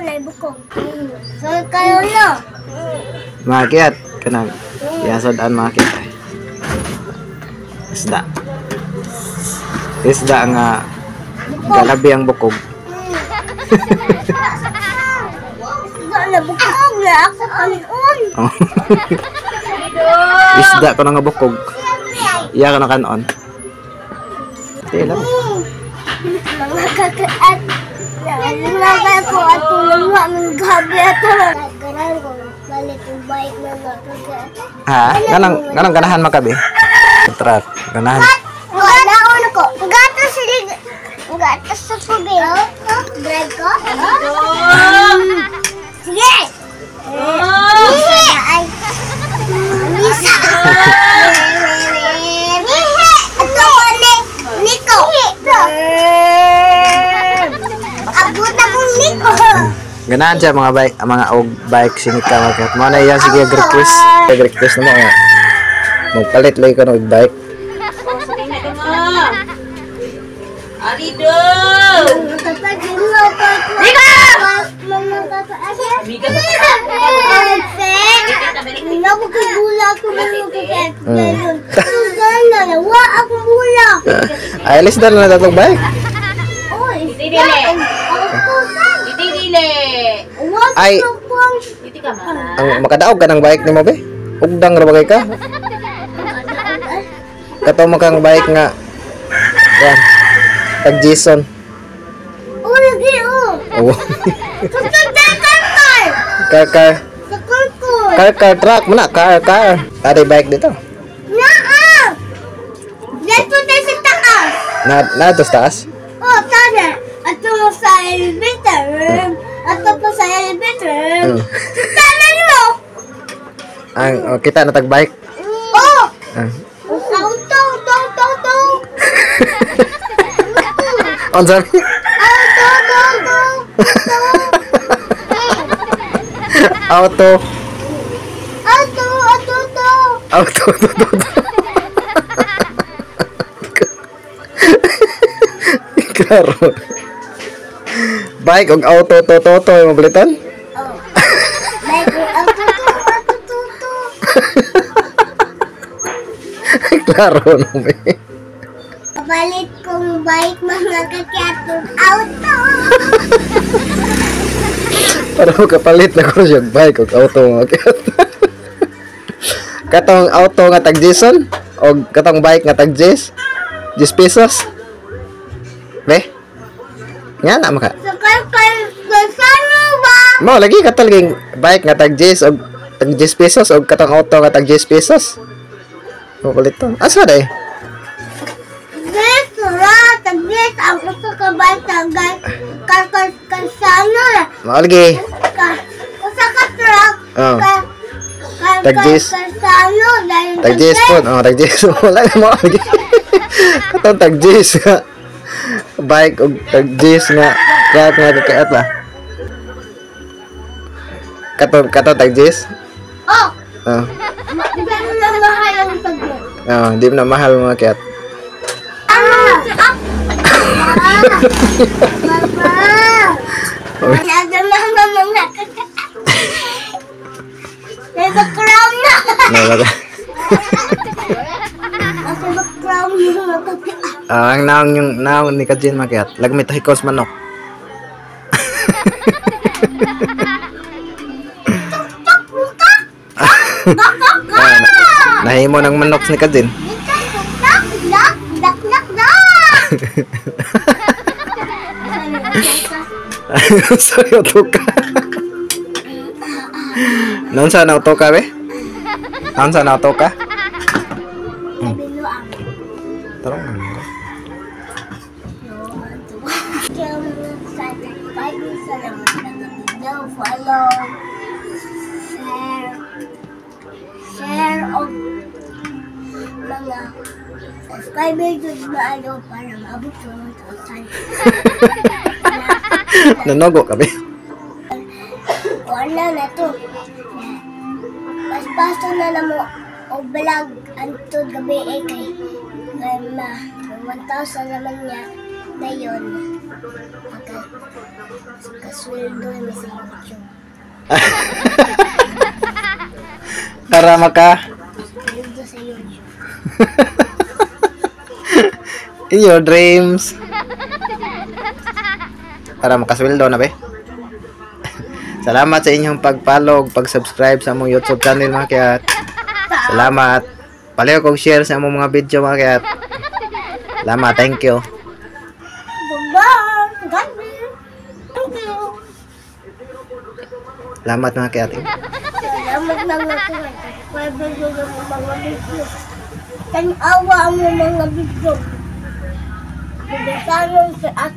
na bukog. So kayo no. Mga kiyat, kanang yasod-an mga kiyat. Isda. Isda nga galabi ang bukog. Isda na bukog na ako kanon. Oh. Isda ko na nga bukog. Iya ka na kanon. Di lang. Mga kakaat. Nalagay ko at tulong ng gabi at karan ko. Balik yung bike na nakakaat. Ha? Nganong ganahan makabi? Truck, ganahan. Wala ko. Gatos sila. Gatos sa tubig. Drive ko? Sige! Sige! Ay! Misa! Ito ni Nico! Abot akong Nico! Ganahan siya mga bike, mga og bike sinika mga. Mo na iya sige request. Request na mo nga. Magpalit lagi ko og bike. Alido! Nico! Ay, alis na na tatong bike. Ay. Ang makadaog ka ng bike nimo be? Ugdang ra bagay ka? Kato mo kang bike nga. Yan. Tag Jason. Oh, lagi oh. Oh. Car car. Car car truck mo na, car car. Tari bike dito. Naa. Dito tayo sa taas. Na na to sa taas? Oh, tara. Ato sa elevator. Ato pa sa elevator. Tara mo. Ang oh, kita na tag bike. Oh. Ah. Auto, auto, auto, auto. Unsa? Auto, auto, auto. Auto. Auto, auto, auto. Auto, auto, auto. Klaro. Bike og auto, to, to, to, yung mabalitan? Oh. Bike og auto, to, auto, to, to. Klaro no, be. Kapalit kong bike mga kakyat og auto. Para makapalit na ko siya bike og auto mga kakyat. Katong auto nga tag Jason og katong bike nga tag Jess. 10 pesos. Be? Nga na maka. So kay ba? Mao lagi katong laging bike nga tag Jess og tag 10 pesos og katong auto nga tag 10 pesos. Mapalit to. Asa day? Jess ra tag Jess ang usa ka bike tag kay kay sano. Mao lagi. Ka usa ka truck. Oh. Ka Tag Jess. Kay sano dahil Tag Jess po. Oh, tag Jess. Wala na mao lagi. Katong tag Jess nga bike og tag Jess nga truck nga kakaat ba. Katong katong tag Jess. Oh. Oh. Di ba na mahal ang tag Jess? Oh, di na mahal mga kakyat. Ah! Mama! Masyado mama mga kakyat. Nasa crown na! Nasa Nasa crown na mga kakyat. Ah, ang naong yung naong ni Kajin mga kakyat. Lagmit hikos manok. Nahimo ng manok ni Kajin. Sorry, auto ka. Noon sa auto ka, be? Noon sa auto ka? Tarong na. Follow, share, og mga subscriber jud maayo para maabot sa 1,000. Nanogo kami. Wala na to. Paspaso na na mo o vlog antod gabi eh kay ma 1,000 naman niya na yun. Kasweldo ni sa YouTube. Para maka Sweldo sa YouTube. In your dreams. Para makasweldo na be. Salamat sa inyong pag-follow, pag-subscribe sa among YouTube channel, mga kayat. Salamat. Palihog kog share sa among mga video, mga kayat. Salamat, thank you. Bye-bye! God bless! Thank you! Salamat, mga kayat. Salamat, mga kayat. Subscribe nyo ang mga video. Tanawa ang mga video. Bigasanon si at